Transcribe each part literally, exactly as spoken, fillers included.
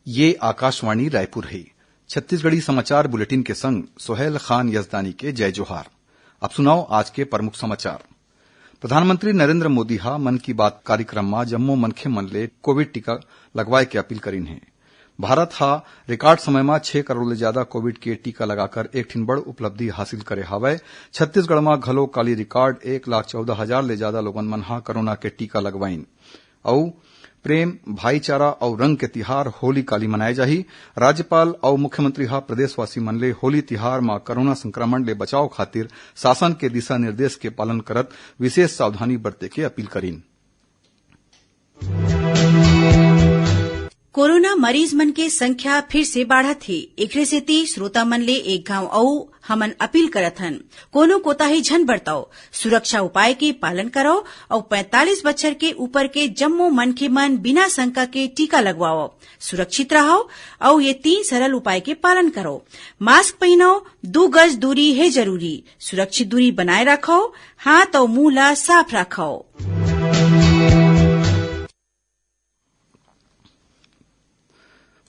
ये आकाशवाणी रायपुर हे। छत्तीसगढ़ी समाचार बुलेटिन के संग सोहेल खान यजदानी के जय जोहार। अब सुनव आज के प्रमुख समाचार। प्रधानमंत्री नरेंद्र मोदी ह मन की बात कार्यक्रम म जम्मो मनखे मन ले कोविड टीका लगवाए के अपील करिन हे। भारत ह रिकॉर्ड समय म छह करोड़ ले ज्यादा कोविड के टीका लगाकर एक ठिन बड़ उपलब्धि हासिल करे हवय। छत्तीसगढ़ म घलो काली रिकॉर्ड एक लाख चौदह हजार ले ज्यादा लोगन मन ह कोरोना के टीका लगवाइन। अउ प्रेम, भाईचारा अउ रंग के तिहार होली काली मनाए जाही। राज्यपाल अउ मुख्यमंत्री ह प्रदेशवासी मन ले होली तिहार म कोरोना संक्रमण ले बचाव खातिर शासन के दिशा निर्देश के पालन करत विशेष सावधानी बरते के अपील करिन। कोरोना मरीज मन के संख्या फिर से बाढ़त हे। एकरे सेती श्रोता मन ले एक घांव अउ हमन अपील करत हन, कोनो कोताही झन बरतव, सुरक्षा उपाय के पालन करव अउ पैंतालीस बछर के ऊपर के जम्मो मनखे मन बिना शंका के टीका लगवावव। सुरक्षित रहव अउ ये तीन सरल उपाय के पालन करव। मास्क पहिनव, दू गज दूरी हे जरूरी, सुरक्षित दूरी बनाए राखव, हाथ अउ मुंह ला साफ राखव।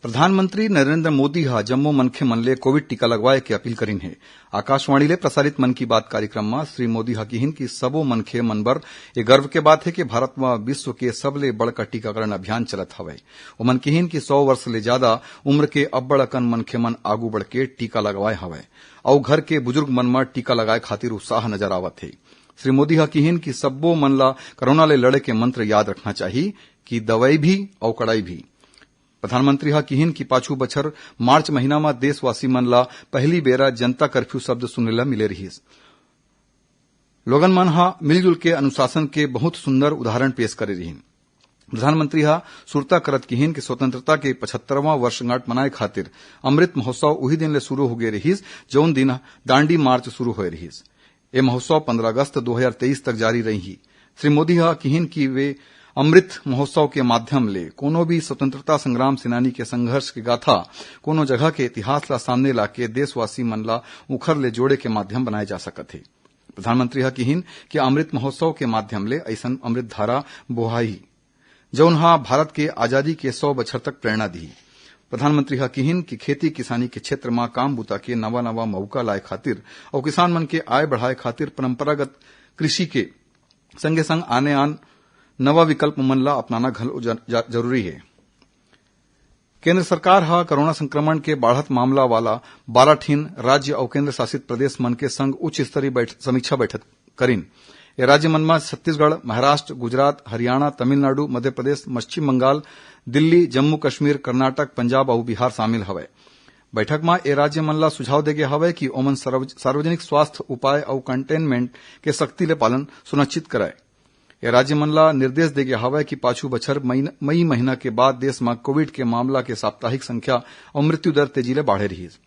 प्रधानमंत्री नरेंद्र मोदी ह जम्मो मनखे मन ले कोविड टीका लगवाए के अपील करिन हे। आकाशवाणी ले प्रसारित मन की बात कार्यक्रम म श्री मोदी ह किहिन कि सबो मनखे मन बर ये गर्व के बात हे कि भारत म विश्व के सबले बड़का टीकाकरण अभियान चलत हवय। ओमन किहिन कि सौ वर्ष ले ज्यादा उम्र के अब्बड़ अकन मनखे मन आगू बढ़ के टीका लगवाए हवय अउ घर के बुजुर्ग मन म टीका लगाए खातिर उत्साह नजर आवत हे। श्री मोदी ह किहिन कि सब्बो मन ला कोरोना ले लड़े के मंत्र याद रखना चाही कि दवाई भी अउ कड़ाई भी। प्रधानमंत्री ह किहिन कि पाछू बछर मार्च महीना म देशवासी मन ला पहली बेरा जनता कर्फ्यू शब्द सुने ला मिले रिहिस। लोगन मन ह मिलजुल के अनुशासन के बहुत सुंदर उदाहरण पेश करे रिहिन। प्रधानमंत्री ह सुरता करत किहिन कि स्वतंत्रता के पचहत्तरवां वर्षगांठ मनाए खातिर अमृत महोत्सव उही दिन ले शुरू हो गए रिहिस, जौन दिन दांडी मार्च शुरू होए रिहिस। ए महोत्सव पंद्रह अगस्त दो हज़ार तेईस तक जारी रही। श्री मोदी ह किहिन कि वे अमृत महोत्सव के माध्यम ले कोनो भी स्वतंत्रता संग्राम सेनानी के संघर्ष के गाथा, कोनो जगह के इतिहास ला सामने लाके देशवासी मन ला उखर ले जोड़े के माध्यम बनाए जा सकत हे। प्रधानमंत्री ह किहिन कि अमृत महोत्सव के माध्यम ले अइसन अमृत धारा बोहाही, जउन ह भारत के आजादी के सौ बछर तक प्रेरणा दिही। प्रधानमंत्री ह किहिन कि खेती किसानी के क्षेत्र म काम बुता के नवा-नवा मउका लाए खातिर अउ किसान मन के आय बढ़ाए खातिर परंपरागत कृषि के संगे-संग आने-आन नवा विकल्प मन ल अपनाना घलो ज-, ज-, जरूरी हे। केंद्र सरकार ह कोरोना संक्रमण के बाढ़त मामला वाला बारह ठिन राज्य अउ केंद्र शासित प्रदेश मन के संग उच्च स्तरीय बैठ-, समीक्षा बैठक करिन। ये राज्य मन म छत्तीसगढ़, महाराष्ट्र, गुजरात, हरियाणा, तमिलनाडु, मध्य प्रदेश, पश्चिम बंगाल, दिल्ली, जम्मू कश्मीर, कर्नाटक, पंजाब अउ बिहार शामिल हवय। बैठक म ए राज्य मन ल सुझाव दे गे हवय कि ओमन सर्व-, सार्वजनिक स्वास्थ्य उपाय अउ कंटेनमेंट के सख्ती ले पालन सुनिश्चित करय। ए राज्य मन ल निर्देश दे गे हवय कि पाछू बछर मई, मई महीना के बाद देश म कोविड के मामला के साप्ताहिक संख्या अउ मृत्यु दर तेजी ले बाढ़े रिहिस।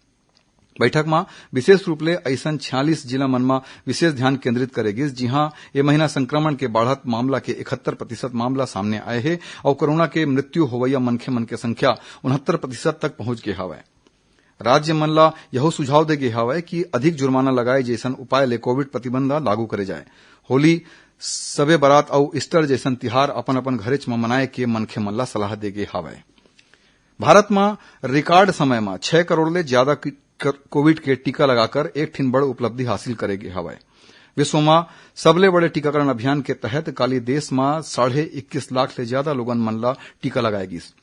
बैठक म विशेष रूप ले अइसन छियालीस जिला मन म विशेष ध्यान केंद्रित करे गिस, जिहां ए महीना संक्रमण के बाढ़त मामला के इकहत्तर प्रतिशत मामला सामने आए हे अउ कोरोना के मृत्यु होवइया मनखे मन के संख्या उनहत्तर प्रतिशत तक पहुंच गे हवय। राज्य मन ल यहू सुझाव दे गे हवय कि अधिक जुर्माना लगाए जइसन उपाय ले कोविड प्रतिबंध ल लागू करे जाए। होली, सबे बरात अउ ईस्टर जइसन तिहार अपन-अपन घरेच म मनाए के मनखे मन ल सलाह दे गे हवय। भारत म रिकॉर्ड समय म छह करोड़ ले ज्यादा कि-, कर-, कोविड के टीका लगाकर एक ठिन बड़ उपलब्धि हासिल करे गे हवय। विश्व म सबले बड़े टीकाकरण अभियान के तहत काली देश म साढ़े इक्कीस लाख ले ज्यादा लोगन मन ल टीका लगाए गिस।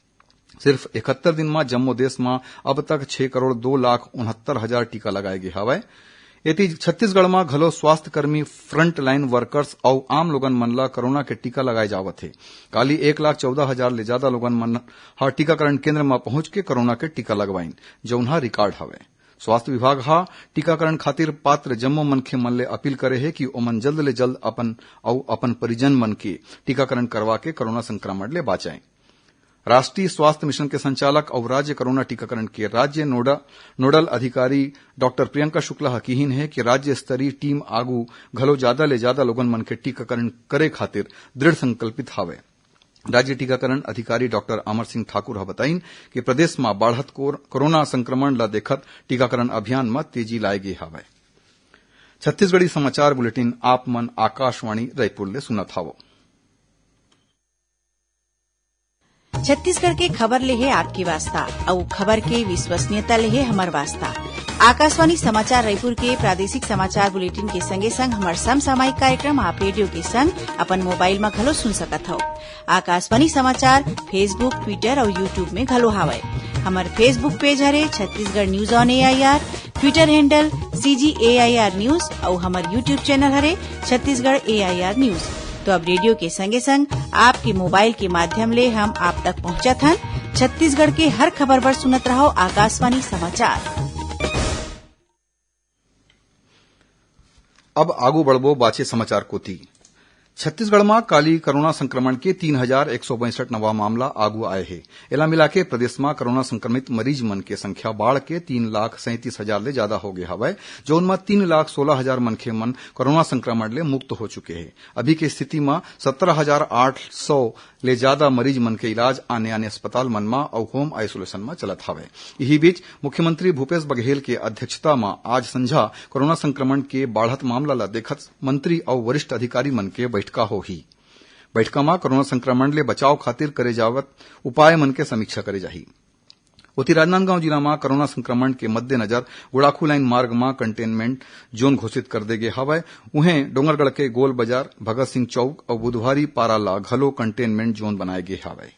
सिर्फ इकहत्तर दिन म जम्मो देश म अब तक छह करोड़ दो लाख उनहत्तर हजार टीका लगाए गे हवय। एती छत्तीसगढ़ म घलो स्वास्थ्यकर्मी, फ्रंटलाइन वर्कर्स अउ आम लोगन मन ल कोरोना के टीका लगाए जावत हे। काली एक लाख चौदह हजार ले ज्यादा लोगन मन ह टीकाकरण केंद्र म पहुंच के कोरोना के टीका लगवाइन, जउन ह रिकॉर्ड हवय। स्वास्थ्य विभाग ह टीकाकरण खातिर पात्र जम्मो मनखे मन ले अपील करे हे कि ओमन जल्द ले जल्द अपन अउ अपन परिजन मन के टीकाकरण करवा के कोरोना संक्रमण ले बांचें। राष्ट्रीय स्वास्थ्य मिशन के संचालक अउ राज्य कोरोना टीकाकरण के राज्य नोडा-, नोडल अधिकारी डॉक्टर प्रियंका शुक्ला ह किहिन हे कि राज्य स्तरीय टीम आगू घलो ज्यादा ले ज्यादा लोगन मन के टीकाकरण करे खातिर दृढ़ संकल्पित हावय। राज्य टीकाकरण अधिकारी डॉक्टर अमर सिंह ठाकुर ह बताइन कि प्रदेश म बाढ़त कोर-, कोरोना संक्रमण ल देखत टीकाकरण अभियान म तेजी लाए गे हावय। छत्तीसगढ़ी समाचार बुलेटिन आप मन आकाशवाणी रायपुर ले सुनत हावव। छत्तीसगढ़ के खबर ले हे आपके वास्ता, अउ खबर के विश्वसनीयता ले हे हमर वास्ता। आकाशवाणी समाचार रायपुर के प्रादेशिक समाचार बुलेटिन के संगे संग हमर समसामयिक कार्यक्रम आप रेडियो के संग अपन मोबाइल म घलो सुन सकत हव। आकाशवाणी समाचार Facebook, Twitter अउ YouTube में घलो हावय। हमर Facebook पेज हरे Chhattisgarh news on AIR, Twitter handle CG AIR news अउ हमर YouTube चैनल हरे छत्तीसगढ़ एआईआर न्यूज। तो अब रेडियो के संगे संग आपके मोबाइल के माध्यम ले हम आप तक पहुंचत हन। छत्तीसगढ़ के हर खबर बर सुनत रहव आकाशवाणी समाचार। अब आगू बढ़बो बाचे समाचार कोति। छत्तीसगढ़ म काली कोरोना संक्रमण के तीन हजार एक सौ बासठ नवा मामला आगू आए हे। एला मिलाके प्रदेश म कोरोना संक्रमित मरीज मन के संख्या बाढ़ के तीन लाख सैंतीस हजार ले जादा हो गे हवय, जौन म तीन लाख सोलह हजार मनखे मन कोरोना संक्रमण ले मुक्त हो चुके हे। अभी के स्थिति म सत्रह हजार आठ सौ ले जादा मरीज मन के इलाज आने-आने अस्पताल मन म अउ होम आइसोलेशन म चलत हवय। इही बीच मुख्यमंत्री भूपेश बघेल के अध्यक्षता म आज संझा कोरोना संक्रमण के बाढ़त मामला ल देखत मंत्री अउ वरिष्ठ अधिकारी मन के बइठका होही। बइठका म कोरोना संक्रमण ले बचाव खातिर करे जावत उपाय मन के समीक्षा करे जाही। ओती राजनांदगांव जिला म कोरोना संक्रमण के मद्देनजर गुड़ाखू लाइन मार्ग म कंटेनमेंट जोन घोषित कर दे गे हवय। उहें, डोंगरगढ़ के गोल बाजार, भगत सिंह चौक अउ बुधवारी पारा ल घलो कंटेनमेंट जोन बनाए गे हवय।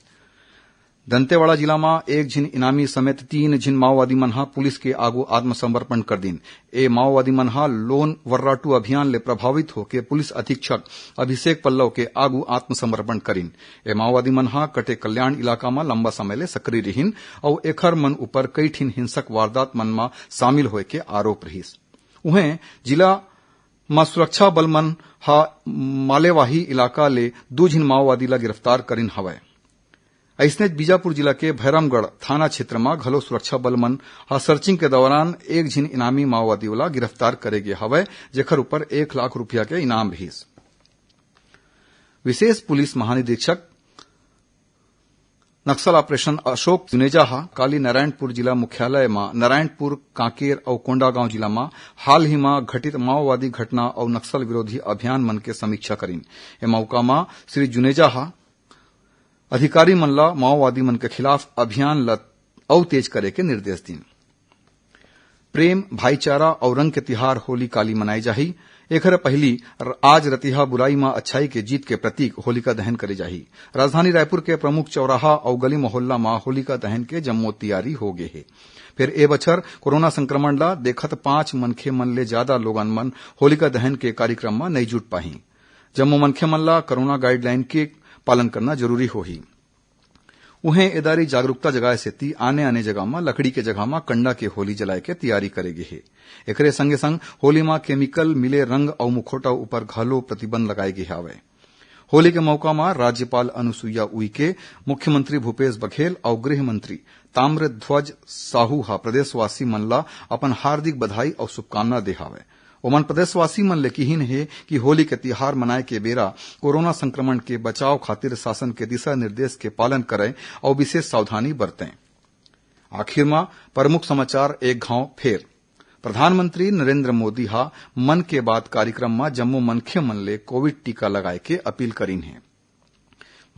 दंतेवाड़ा जिला म एक झिन इनामी समेत तीन झिन माओवादी मन ह पुलिस के आगू आत्मसमर्पण कर दिन। ए माओवादी मन ह लोन वर्राटू अभियान ले प्रभावित होके पुलिस अधीक्षक अभिषेक पल्लव के आगू आत्मसमर्पण करिन। ए माओवादी मन ह कटे कल्याण इलाका म लंबा समय ले सक्रिय रिहिन अउ एखर मन ऊपर कई ठिन हिंसक वारदात मन म शामिल होए के आरोप रिहिस। उहें, जिला म सुरक्षा बल मन ह मालेवाही इलाका ले दू झिन माओवादी ल गिरफ्तार करिन हवय। अइसनेच बीजापुर जिला के भैरमगढ़ थाना क्षेत्र म घलो सुरक्षा बल मन ह सर्चिंग के दौरान एक झिन इनामी माओवादी ल गिरफ्तार करे गे हवय, जेखर ऊपर एक लाख रुपया के इनाम रिहिस। विशेष पुलिस महानिरीक्षक नक्सल ऑपरेशन अशोक जुनेजा ह काली नारायणपुर जिला मुख्यालय म नारायणपुर, कांकेर अउ कोंडागांव जिला म हाल ही म घटित माओवादी घटना अउ नक्सल विरोधी अभियान मन के समीक्षा करिन। ए मौका म श्री जुनेजा ह अधिकारी मन ल माओवादी मन के खिलाफ अभियान ल अउ तेज करे के निर्देश दीन। प्रेम, भाईचारा अउ रंग के तिहार होली काली मनाई जाही। एखर पहिली र-, आज रतिहा बुराई म अच्छाई के जीत के प्रतीक होलिका दहन करे जाही। राजधानी रायपुर के प्रमुख चौराहा अउ गली मोहल्ला म होलिका दहन के जम्मो तियारी हो गे हे। फेर ए बछर कोरोना संक्रमण ल देखत पांच मनखे मन ले जादा लोगन मन होलिका दहन के कार्यक्रम म नइ जुट पाही। जम्मो मनखे मन ल कोरोना गाइडलाइन के पालन करना जरूरी होही। उहें, एदारी जागरूकता जगाए सेती आने-आने जगह म लकड़ी के जगह म कंडा के होली जलाए के तियारी करे गे हे। एकरे संगे-संग होली म केमिकल मिले रंग अउ मुखौटा ऊपर घलो प्रतिबंध लगाए गे हावय। होली के मौका म राज्यपाल अनुसुईया उइके, मुख्यमंत्री भूपेश बघेल अउ गृह मंत्री ताम्रध्वज साहू ह प्रदेशवासी मन ल अपन हार्दिक बधाई अउ शुभकामना दे हावय। ओमन प्रदेशवासी मन ले किहिन हे कि होली के तिहार मनाए के बेरा कोरोना संक्रमण के बचाव खातिर शासन के दिशा निर्देश के पालन करय अउ विशेष सावधानी बरतय। आखिर म प्रमुख समाचार एक घांव फेर। प्रधानमंत्री नरेंद्र मोदी ह मन के बात कार्यक्रम म जम्मो मनखे मन ले कोविड टीका लगाए के अपील करिन हे।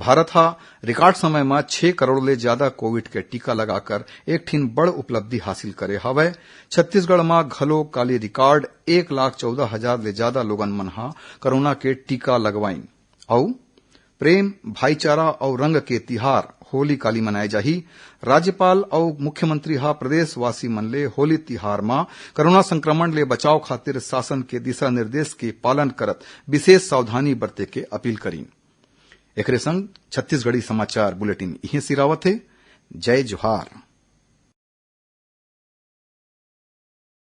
भारत ह रिकॉर्ड समय म छह करोड़ ले जादा कोविड के टीका लगाकर एक ठिन बड़ उपलब्धि हासिल करे हवय। छत्तीसगढ़ म घलो काली रिकॉर्ड एक लाख चौदह हजार ले जादा लोगन मन ह कोरोना के टीका लगवाइन। अउ प्रेम, भाईचारा अउ रंग के तिहार होली काली मनाए जाही। राज्यपाल अउ मुख्यमंत्री ह प्रदेशवासी मन ले होली तिहार म कोरोना संक्रमण ले बचाव खातिर शासन के दिशा निर्देश के पालन करत विशेष सावधानी बरते के अपील करीन। एकरे संग छत्तीसगढ़ी समाचार बुलेटिन इहें सिरावत हे। जय जोहार।